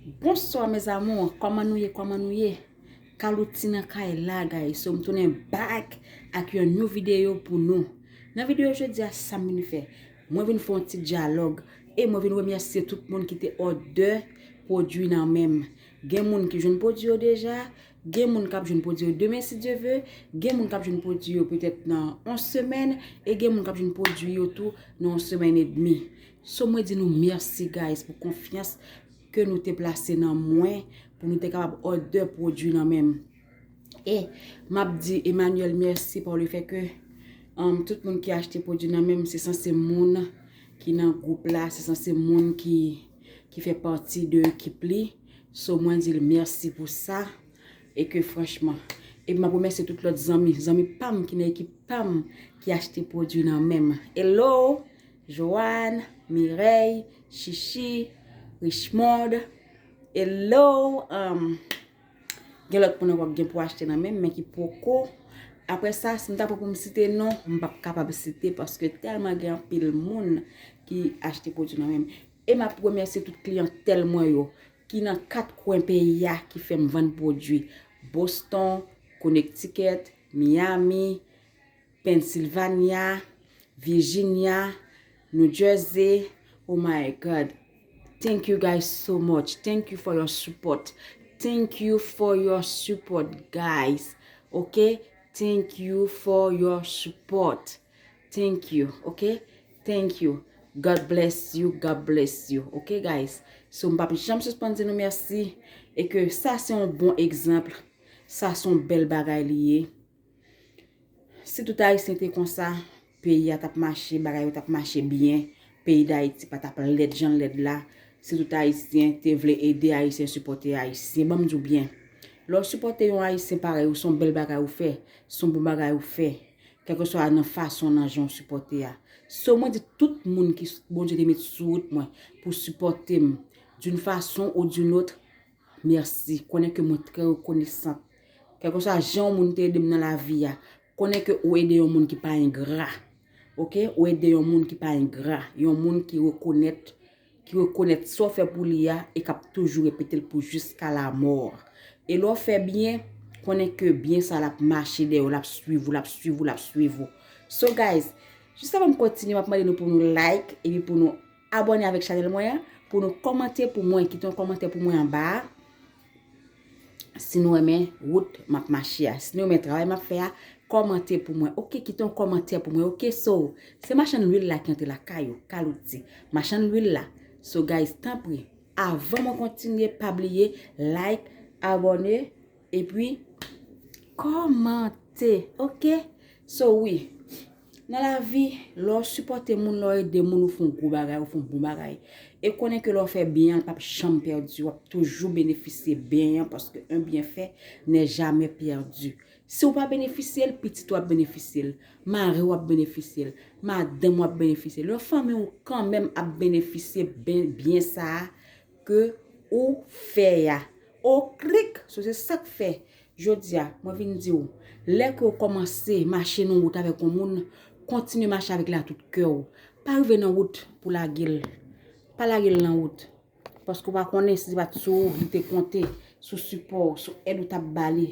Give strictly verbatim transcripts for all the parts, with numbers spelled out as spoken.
Bonsoir mes amours, kòman nou ye, kòman nou ye? Kalouti nan kay la, guys. So, m tounen back ak yon new video pou nou. Nan video jodi a, sa m vin fè? Mwen vin fè yon ti dyalòg e mwen vin remèsye tout moun ki te òdè pwodui nan men m. Gen moun ki jwenn pwodui yo deja, gen moun k ap jwenn pwodui yo demen si Dye ve, gen moun k ap jwenn pwodui yo petèt nan yon semèn, e gen moun k ap jwenn pwodui yo tou nan yon semèn edmi. So, mwen di nou mèsi, guys, pou konfyans ke nou te plase nan mwen pou nou te kapab òdè pwodui nan men m. E m ap di Emmanuel mèsi pa le fè ke um, tout moun ki achte pwodui nan men m, se sanse moun ki nan gwoup la, se sanse moun ki, ki fè pati de ekip li. So, mwen di l mèsi pou sa. E ke franchman, e m ap remèsye tout lòt zanmi, zanmi pa m ki nan ekip pa m ki achte pwodui nan men m. Hello, Joanne, Mireille, Chichi, Richmond. Hello, um, gen lòt moun ankò ki gen pou achte nan men m, men ki poko. Apre sa, si m ta pran pou m site non, m p ap kapab site paske tèlman gen anpil moun ki achte pwodui nan men m. E m ap remèsye tout kliyantèl mwen yo ki nan kat kwen peyi a ki fè m vann pwodui. Boston, Connecticut, Miami, Pennsylvania, Virginia, New Jersey. Oh my God. Thank you guys so much. Thank you for your support. Thank you for your support, guys. Okay? Thank you for your support. Thank you. Okay? Thank you. God bless you. God bless you. Okay, guys? So, m p ap janm sispann di nou mèsi. E ke sa se yon bon egzanp. Sa se yon bèl bagay li ye. Si tout Ayisyen te konsa, peyi a t ap mache, bagay yo t ap mache byen, peyi Dayiti pa t ap lèd jan l lèd la. Si tout Ayisyen te vle ede Ayisyen, sipòte Ayisyen, ban m di w byen. Lè w sipòte yon Ayisyen parèy ou, se yon bèl bagay ou fè, se yon bon bagay ou fè. Kèlkeswa nan fason, nan jan w sipòte a. So, mwen di tout moun ki Bondye te met sou wout mwen pou sipòte m d'une façon ou d'une autre, mèsi. Konnen ke mwen trè rekonesan. Kèlkeswa jan yon moun te ede m nan lavi a, konnen ke ou ede yon moun ki pa engra. Oke? Ou ede yon moun ki pa engra. Yon moun ki rekonèt, ki rekonèt sa w fè pou li a e k ap toujou repete l pou jiska lamò. E lè w fè byen, konnen ke byen sa l ap mache dèyè w, l ap swiv ou, l ap swiv ou, l ap swiv ou. So guys, jis avan m kontinye, m ap mande nou pou nou like epi pou nou abòne avèk chanèl mwen an, pou nou kòmante pou mwen, kite yon kòmantè pou mwen anba a. Si nou renmen wout m ap mache a, si nou renmen travay m ap fè a, kòmante pou mwen. Oke, kite yon kòmantè pou mwen. Oke, so, se machann lwil la ki antre lakay ou, Kalouti. Machann lwil la. So, guys, tanpri, avan mwen kontinye, pa bliye like, abòne, epi kòmante. Oke? So, wi. Nan lavi, lè w sipòte moun, lè w ede moun, ou fè yon gwo bagay, ou fè yon bon bagay. E konnen ke lè w fè byen an, l p ap janm pèdi, w ap toujou benefisye byen an, paske un bienfait n'est jamais perdu. Si w pa benefisye l, pitit ou ap benefisye l, mari w ap benefisye l, madanm ou ap benefisye l, yon fanmi w kanmenm ap benefisye byen, byen sa a ke ou fè a. Oklik! So, se sa k fè jodi a, mwen vin di w, lè ke w kòmanse mache nan wout avèk yon moun, kontinye mache avèk li a tout kè w. Pa rive nan wout pou lage l. Pa lage l nan wout. Paske w pa konnen si se pa t sou ou li te konte, sou sipò w, sou èd ou t ap ba li,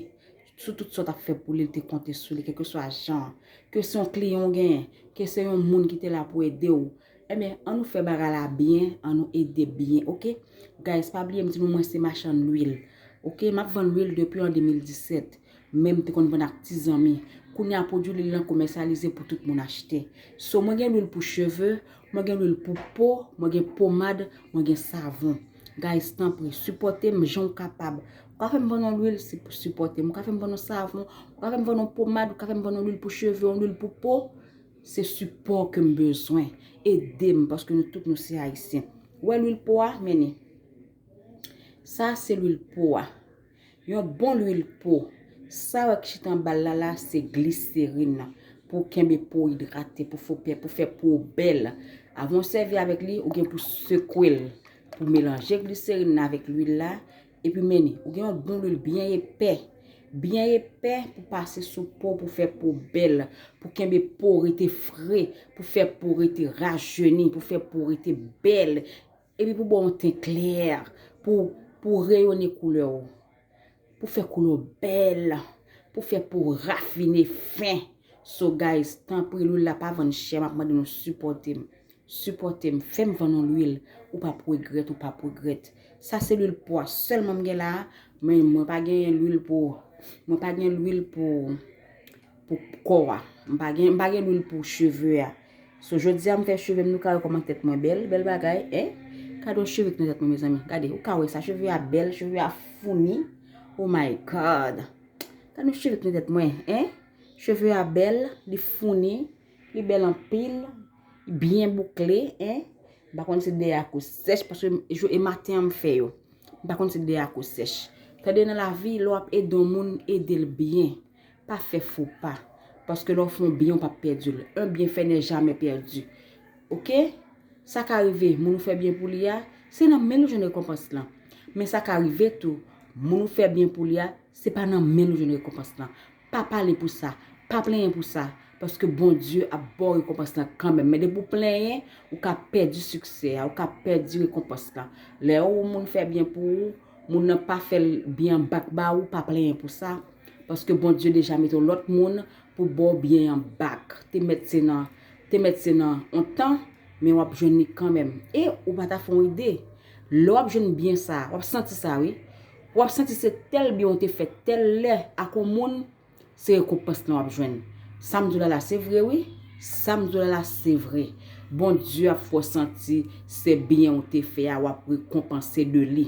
sou tout sa w t ap fè pou li, li te konte sou li, kèlkeswa jan. Ke se yon kliyan w genyen, ke se yon moun ki te la pou ede w. Ebyen, ann nou fè bagay la byen, ann nou ede byen, oke? Guys, pa bliye m di nou mwen se machann lwil. Oke, m ap vann lwil depi an de mil disèt. Men m te konn vann ak ti zanmi. Kounye a pwodui lwil lan komèsyalize pou tout moun achte. So, mwen gen lwil pou cheve, mwen gen lwil pou po, mwen gen pomad, mwen gen savon. Guys, tanpri, sipòte m jan w kapab. Ou ka fè m vann yon lwil, se pou sipòte m. Ou ka fè m vann yon savon, ou ka fè m vann yon pomad, ou ka fè m vann yon lwil pou cheve, yon lwil pou po. Se sipò ke m bezwen. Ede m, paske nou tout nou se Ayisyen. Ou wè lwil po a, men ni. Sa se lwil po a. Yon bon lwil po. Sa w wè ki chita anba l la la, se gliserin pou kenbe po idrate, pou fè, pou fè po bèl. Avan w sèvi avèk li, ou gen pou sekwe l, pou melanje gliserin nan avèk lwil la, epi men ni, ou gen yon bon lwil byen epè. Byen epè pou pase sou po, pou fè po bèl, pou kenbe po rete fre, pou fè po rete rajeni, pou fè po rete bèl. Epi pou ba w yon ten klè, pou pou reyone koulè w, pou fè koulè w bèl, pou fè po w rafine, fen. So guys, tanpri, lwil la pa vann chè, m ap mande nou sipòte m. Sipòte m, fè m vann yon lwil, ou p ap regrèt, ou p ap regrèt. Sa se lwil po a sèlman m gen la, men mwen pa gen lwil pou, mwen pa gen lwil pou, pou kò a. M pa gen, m pa gen lwil pou cheve a. So, jodi a m fè cheve m, nou ka wè kòman tèt mwen bèl, bèl bagay, en? Gade yon cheve ki nan tèt mwen, mezanmi. Gade, ou ka wè sa, cheve a bèl, cheve a founi. Oh my God! Gade yon cheve ki nan tèt mwen, en? Cheve a bèl, li founi, li bèl anpil, li byen boukle, en? M pa konn si dèyè a kou sèch, paske m, jou, e maten an m fè yo. M pa konn si dèyè a kou sèch. Tande, nan lavi, lè w ap ede yon moun, ede l byen. Pa fè fo pa. Paske lè w fè yon byen, w p ap pèdi l. Un bienfait n'est jamais perdu. Oke? Sa ka rive, moun ou fè byen pou li a, se nan men l ou jwenn rekonpans lan. Men sa ka rive tou, moun ou fè byen pou li a, se pa nan men l ou jwenn rekonpans lan. Pa pale pou sa, pa plenyen pou sa, paske Bondye ap ba w rekonpans lan kanmenm. Men depi w plenyen, ou ka pèdi siksè a, ou ka pèdi rekonpans lan. Lè yon moun fè byen pou ou, moun nan pa fè l byen bak ba ou, pa plenyen pou sa, paske Bondye deja mete yon lòt moun pou ba w byen an bak. Te mèt se nan, te mèt se nan yon tan, men w ap jwenn li kanmenm. E ou pa ta fè yon ide. Lè w ap jwenn byen sa, w ap santi sa, wi. W ap santi se tèl byen w te fè tèl lè ak yon moun, se rekonpans lan w ap jwenn. Sa m di w la la, se vre, wi. Sa m di w la la, se vre. Bondye ap fè w santi se byen w te fè a, w ap rekonpanse de li.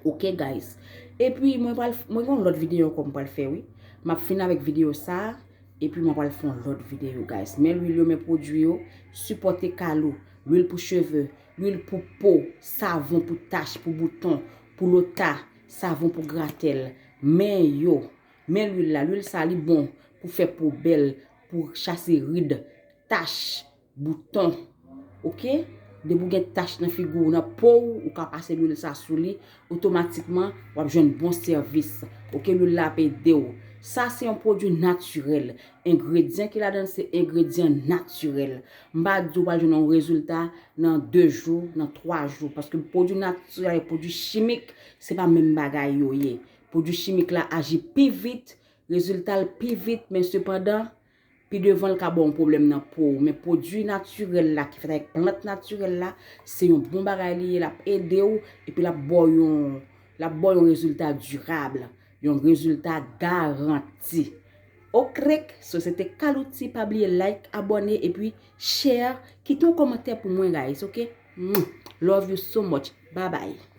Oke, guys. Epi, mwen pral, mwen gen yon lòt videyo ankò m pral fè, wi. M ap fin avèk videyo sa a, epi mwen pral fè yon lòt videyo, guys. Men lwil yo, men pwodui yo, sipòte Kalou, lwil pou cheve, lwil pou po, savon pou tach, pou bouton, pou lota, savon pou gratèl. Men yo, men lwil la, lwil sa li bon pou fè po bèl, pou chase rid, tach, bouton. Oke? Depi w gen tach nan figi w, nan po w, ou ka pase lwil sa sou li, otomatikman, w ap jwenn bon sèvis. Oke? Lwil la ap ede w. Sa se yon pwodui natirèl. Engredyan ki ladan l se engredyan natirèl. M pa di w pral jwenn yon rezilta nan de jou, nan twa jou. Paske pwodui natirèl ak pwodui chimik, se pa menm bagay yo ye. Pwodui chimik la aji pi vit, rezilta l pi vit, men sepandan, pi devan l ka ba w yon pwoblèm nan po w. Men pwodui natirèl la ki fèt avèk plant natirèl la, se yon bon bagay li ye, l ap ede w, epi l ap ba w yon, l ap ba w yon rezilta dirab, yon rezilta garanti. Oke, so se te Kalouti, pa bliye like, abòne, epi share, kite yon kòmantè pou mwen, guys, oke? Mwah. Love you so much. Bye bye.